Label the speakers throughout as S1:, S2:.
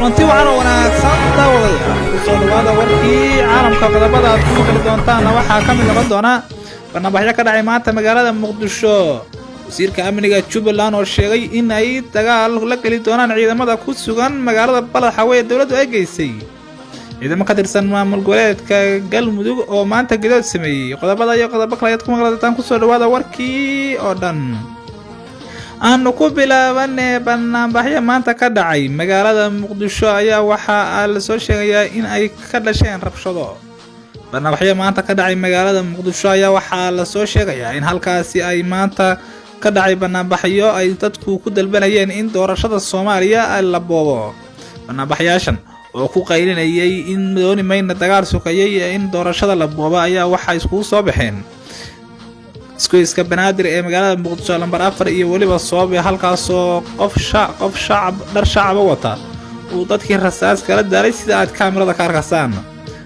S1: Kulanti wacan oo wanaagsan, daawadayaal. Kusoo dhawaada warkii caalamka. Qodobada aad ku maqli doontaanna waxaa ka mid noqon doona barnaamijyo ka dhacay maanta magaalada Muqdisho, wasiirka amniga Jubbaland oo sheegay in ay dagaal la geli doonaan ciidamada ku sugan magaalada Baladxawe ee dowladdu ay geysay, ciidamo ka tirsan maamul goboleedka Galmudug oo maanta gadood sameeyey. Qodobada iyo qodobo kale ayaad ku maqli doontaan. Kusoo dhawaada warkii oo dhan. Aanu ku bilaabane, banaanbaxyo maanta ka dhacay magaalada Muqdisho ayaa waxaa lasoo sheegayaa in ay ka dhasheen rabshado. Banaanbaxyo maanta ka dhacay magaalada Muqdisho ayaa waxaa lasoo sheegayaa in halkaasi ay maanta ka dhacay banaanbaxyo ay dadku ku dalbanayeen in doorashada Soomaaliya la boobo. Banaanbaxyaashan oo ku qaylinayay in dooni mayna dagaal sukayay in doorashada la boobo ayaa waxaa iskugu soo baxeen isgoyska Banaadir ee magaalada Muqdisho, lambar 4 iyo weliba Soobe, halkaasoo qof shacab dhar shacaba wata uu dadkii rasaas kala daalay, sida aad kaamirada ka arkasaan.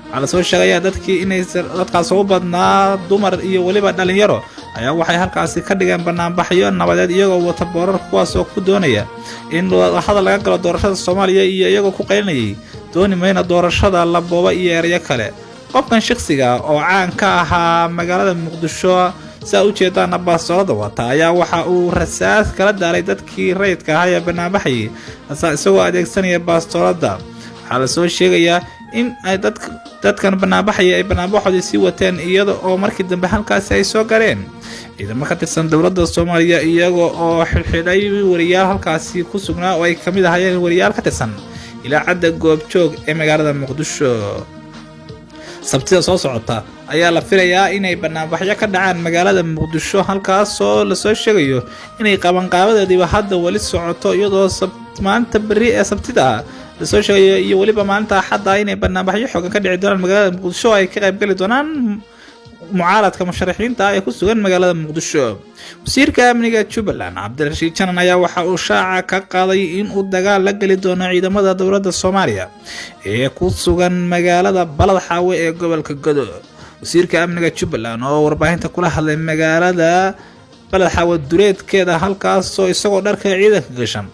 S1: Waxaa lasoo sheegayaa dadkii inay dadkaas u badnaa dumar iyo weliba dhalinyaro ayaa waxay halkaasi ka dhigeen banaanbaxyo nabadeed, iyagoo wata boorar, kuwaasoo ku doonaya in hadal laga galo doorashada Soomaaliya iyo iyagoo ku qaylinayay "dooni mayna doorashada la booba" iyo erayo kale. Qofkan shakhsiga oo caan ka ahaa magaalada Muqdisho, si aad ujeedaana baastoolada wata, ayaa waxa uu rasaas kala daalay dadkii rayidka ahaa ee banaanbaxayay isagoo adeegsanaya baastoolada. Waxaa lasoo sheegayaa in ay dadkan banaanbaxaya ay banaanbaxoodii sii wateen, iyada oo markii dambe halkaasi ay soo galeen ciidamo ka tirsan dowladda Soomaaliya, iyaga oo xidhxidhay wariyaal halkaasi ku sugnaa oo ay kamid ahaayeen wariyaal ka tirsan Idaacadda Goobjoog ee magaalada Muqdisho. Sabtida soo socota ayaa la filayaa inay banaanbaxyo ka dhacaan magaalada Muqdisho, halkaasoo lasoo sheegayo inay qabanqaabadeediiba hadda weli socoto, iyadoo maalinta berri ee Sabtida ah lasoo sheegayo iyo weliba maalinta Axadda inay banaanbaxyo xoogan ka dhici doonaan magaalada Muqdisho oo ay ka qaybgeli doonaan mucaaradka musharaxiinta ah ee ku sugan magaalada Muqdisho. Wasiirka amniga Jubbaland, Cabdirashiid Janan, ayaa waxa uu shaaca ka qaaday in uu dagaal la geli doono ciidamada dowladda Soomaaliya ee ku sugan magaalada Balad Xaawe ee gobolka Godo. Wasiirka amniga Jubbaland oo warbaahinta kula hadlay magaalada Balad Xaawe duleedkeeda, halkaasoo isagoo dharka ciidanka gashan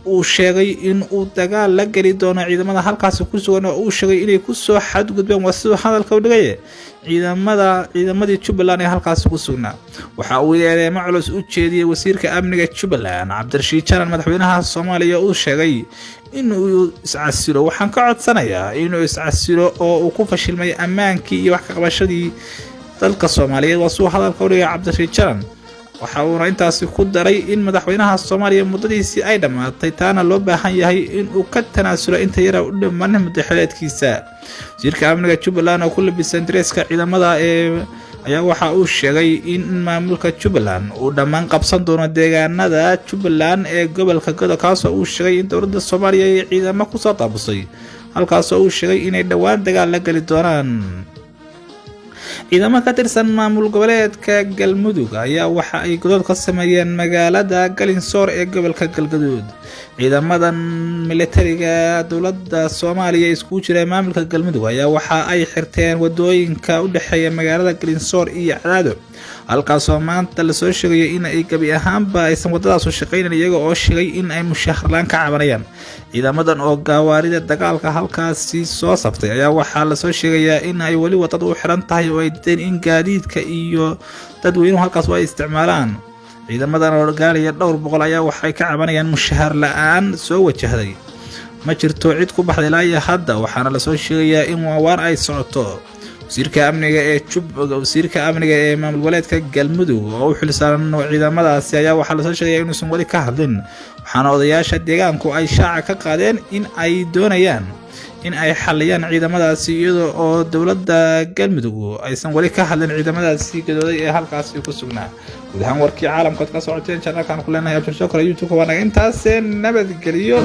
S1: uu sheegay in uu dagaal la geli doono ciidamada halkaasi ku sugan, oo uu sheegay inay kusoo xadgudbeen, waa siduu hadalka u dhigaye, ciidamadii Jubbaland ee halkaasi ku sugnaa. Waxa uu eedeemo culus u jeediyey wasiirka amniga Jubbaland, Cabdirashiid Janan, madaxweynaha Soomaaliya. Uu sheegay inuu iscasilo. "Waxaan ka codsanayaa inuu iscasilo oo uu ku fashilmay ammaankii iyo wax ka qabashadii dalka Soomaaliyeed," waa siduu hadalka u dhigay Cabdirashiid Janan. Waxa uuna intaasi ku daray in madaxweynaha Soomaaliya muddadiisii ay dhammaatay, taana loo baahan yahay in uu ka tanaasulo inta yara u dhiman muddaxileedkiisa. Wasiirka amniga Jubbaland oo ku labisan dareeska ciidamada ee ayaa waxa uu sheegay in maamulka Jubbaland uu dhammaan qabsan doono deegaanada Jubbaland ee gobolka Godo, kaasoo uu sheegay in dowladda Soomaaliya ay ciidamo kusoo daabusay, halkaasoo uu sheegay inay dhowaan dagaal la geli doonaan. Ciidamo ka tirsan maamul goboleedka Galmudug ayaa waxa ay godood ka sameeyeen magaalada Galinsoor ee gobolka Galgaduud. Ciidamadan militariga dowladda Soomaaliya iskugu jira maamulka Galmudug ayaa waxa ay xirteen wadooyinka u dhexeeya magaalada Galinsoor iyo Cadaado, halkaasoo maanta lasoo sheegayo in ay gebi ahaanba aysan wadadaasu shaqaynan, iyaga oo sheegay in ay mushaharlaan ka cabanayaan. Ciidamadan oo gawaarida dagaalka halkaasi soo saftay ayaa waxaa lasoo sheegayaa in ay weli wadada u xiran tahay oo ay diideen in gaadiidka iyo dadweynuhu halkaas ay isticmaalaan. Ciidamadan oo gaaraya dhowr boqol ayaa waxay ka cabanayaan mushahar la-aan soo wajahday. Ma jirto cid ku baxday ilaa iyo hadda, waxaana lasoo sheegayaa in waawaan ay socoto. Wasiirka amniga ee maamul goboleedka Galmudug oo u xilsaaran ciidamadaasi ayaa waxaa lasoo sheegaya inuusan weli ka hadlin, waxaana odayaasha deegaanku ay shaaca ka qaadeen in ay doonayaan in ay xaliyaan ciidamadaasi, iyada oo dowladda Galmudug aysan weli ka hadlin ciidamadaasi gadooday ee halkaasi ku sugnaa. Guud ahaan warkii caalamka ood ka socoteen channelkan ku leenahay Abshir Sokor YouTube waa naga intaasee. Nabadgeliyo.